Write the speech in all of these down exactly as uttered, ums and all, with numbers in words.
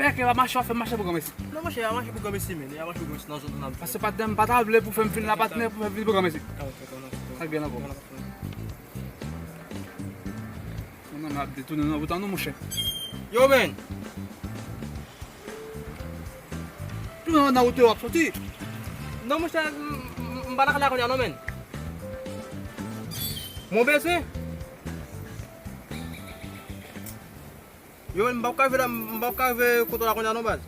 Èske pa mache w ap fè mache pou granmesi? Non, monchè, pa mache pou granmesi, men. Pa mache pou granmesi nan zòn nan. Paske patnè m pa ta vle pou fè m vin la, patnè, pou fè m vin pou granmesi. Sa k gen ankò? Non, non, men ap detounen nan wout la non, monchè. Yo, men. Tounen nan wout yo w ap soti. Non, monchè, m, m, m pa lakay la kounye a non, men. Mwen bezwen. Yo, men, m p ap ka rive la, m p ap ka rive kote w la kounye a non, baz.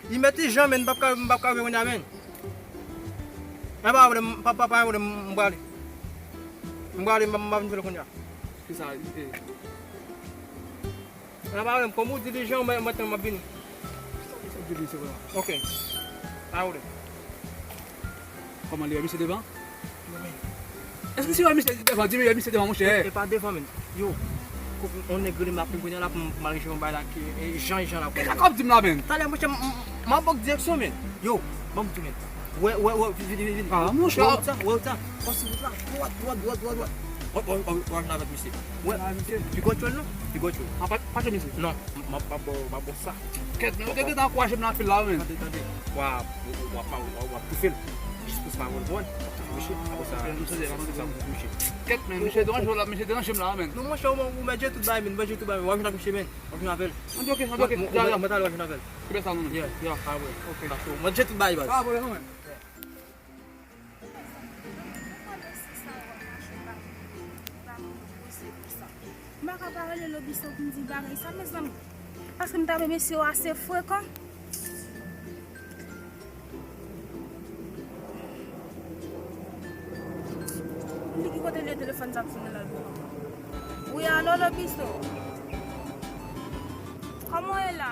Li mèt ijan, men, m p ap ka, m p ap ka rive kounye a, men. Men pa pwoblèm, pa, pa, pa gen pwoblèm, m prale. M prale, m, m ap vin fè l kounye a. Kisa, e? Nan pa pwoblèm, kòm ou di li jan, mwen, mwen, mwen vini. Sa w di li, se konsa? Ok. Pa pwoblèm. Kòman li wè misye devan? Èske si wè misye devan, di m wè misye devan, monchè? E, e pa devan, men. Yo, yon nèg rele m apre kounye a la pou m, pou m al jere yon bagay la ki, e, jan, jan la kounye a. Kisa k ap di m la, men? Talè, monchè, m, m, m ap ba w direksyon, men. Yo, ban m tou, men. Wè, wè, wè, vini, vini, vini. Ah, monchè. Wè wout sa, wè wout sa. Wè sou wout la. Dwat, dwat, dwat, dwat, dwat. Wè, wè, wè, wè, jwenn avèk misye. Wè. Ah, misye. Piga w tchwèl non? Piga w tchwèl. Ah, pa, pa tchwèl misye. Non, m, m ap, m ap ba w, m ap ba w sa. Kèt, men, ou te gentan ankouraje m nan anpil la, men. Tande, tande. W ap, w, w, w ap, w ap, w ap toufe l. Jis pou sa, w ap toufe misye. Apre sa, misye, misye. Kèt, men, misye deranje w la, misye deranje m la, men. Non, monchè, ou, ou mèt jere tout bagay, men, mèt jere tout bagay, men. W ap jwenn ak misye, men. W ap jwenn avè l. Ann, ok, ann, ok. Mwen, mwen, mwen, mwen t ale, w ap jwenn avè l. Ki bèl sa, non, men. Yeah, yeah, pa vre. Ok. Mèt jere tout bagay, baz. Pa vre, non, men. Mwen mande si sa w ap mache pa, pa konn koze konsa. M pa ka pa rele Lobiso pou m di bagay sa, mezanmi. Paske m ta renmen mesye yo ase frekan. Li ki kote l ye, telefòn sa ap sonnen la. Wi, alo, Lobiso. Kòman w ye la?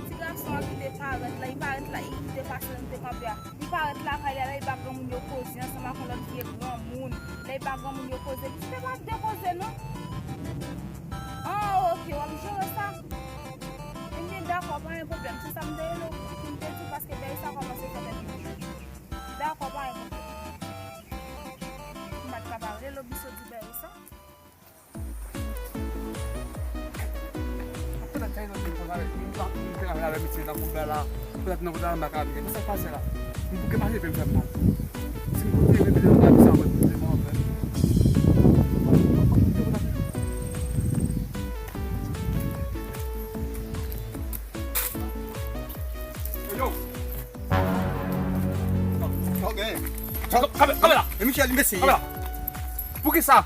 Ti gason an kite parèt la, li parèt la, li kite pase nan te kanpe a. Li parèt lakay li a, lè li ba granmoun yo koze ansanm ak yon lòt vye granmoun. Lè li ba granmoun yo koze, li te pa de koze non. Ah, ok, w ap jere sa? Ebyen, dakò, pa gen pwoblèm. Se sa m te rele w pou m te di w, paske bèy sa kòmanse fè tèt mwen cho, cho, cho. Dakò, pa gen pwoblèm. M pa t ka pa rele Lobiso di bèy sa. Petèt se yon ti pwoblèm avèk mwen, mwen te avèk misye nan kout bè la. Petèt nan kout la, m pa ka abite. Men sa k pase la? M bouke mache, fè m fè m mal. Si m kontinye repete nan la, misye ap repete mwen ankò. Yo! Sa w genyen? Kanpe, kanpe la! E Michel, li mesye. Kanpe la! Poukisa?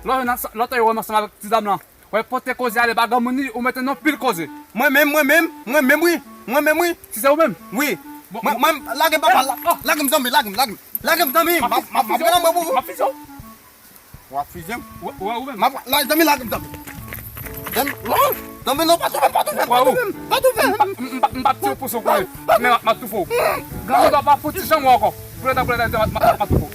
Lòt yo wè m ansanm avèk ti dam lan. Wè pote koze ale ba granmoun li, ou mete nan pil koze. Mwen menm, mwen menm, mwen menm wi. Mwen menm wi. Si se ou menm? Wi. Mwen, mwen, lage papa, la, lage m zanmi, lage m, lage m. Lage m zanmi, m ap, m ap, m ap pran mwen pou ou. M ap fize w. W ap fize m? Wè, wè, ou menm. M ap, la, zanmi, lage m zanmi. Zanmi, non, zanmi, non, pa toufe m, pa toufe m, pa toufe m, pa toufe m. M, m, m, m p ap tiye w pou sa w konnen. Men m ap, m ap toufe w. Granmoun pa, pa fouti janm wè w ankò. Pou lè tan, pou lè tan, m ap, m ap toufe w.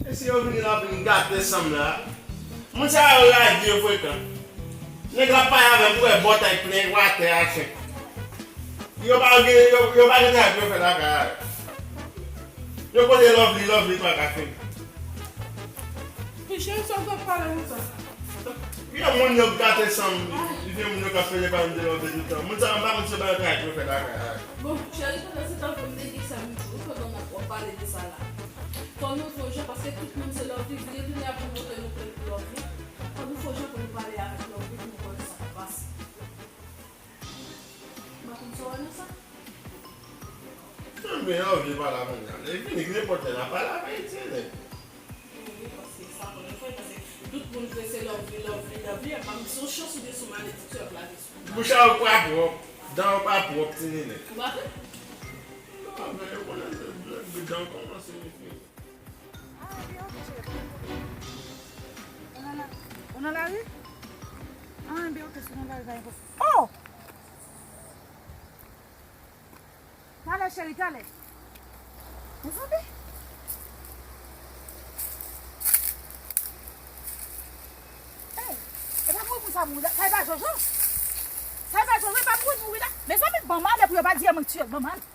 Mesye yo vini la vin gate sanm la. Moun sa yo radi, yo frekan. Nèg la pale avè m, ou wè bòt ay plen, watè a fenk. Yo pa gen, yo, yo pa gen travay pou yo fè lakay la. Yo pote lovely, lovely pa ka fini. Michel, sa w t ap pale konsa? Yo moun yo gate sanm, vye moun yo k ap pede pa m de lovely toutan. Moun sa yo m pa konn si yo pa gen travay pou yo fè lakay la. Bon, cheri, pandan se tan, fò m te di sa, m di w, pandan n ap w ap pale de sa la. Fò nou fè yon jan, paske tout moun se lovely, vire tounen ap vin montre nou ke l pou lovely. Fò nou fè yon jan pou nou pale avèk lovely, pou nou konn sa k ap pase. M pa konn sa w wè nan sa. Janm gen anvi pale avè m nan. Li vini nenpòt lè, n a pale avè l, tyenn. Wi, paske sa, ankò yon fwa, paske tout moun vle se lovely, lovely, lovely, epi m se yon chans ou gen sou malediksyon ap lage sou ou. Bouch a ou pa pwòp, dan ou pa pwòp, ti nene. Ou pa vle? M pa vle, ou konnen se dan kòmanse vin fini. Ah, byen, ok, cheri. Ou nan la, ou nan lari? Ah, byen, ok, si w nan lari, pa gen pwoblèm. Oh! Talè, cheri, talè. Mezanmi. Ey, e pa mouri moun sa mouri la. Sa e pa Jojo. Sa e pa Jojo, e pa mouri mouri la. Mezanmi, ban m ale pou yo pa di mwen ki tiye l. Ban m ale.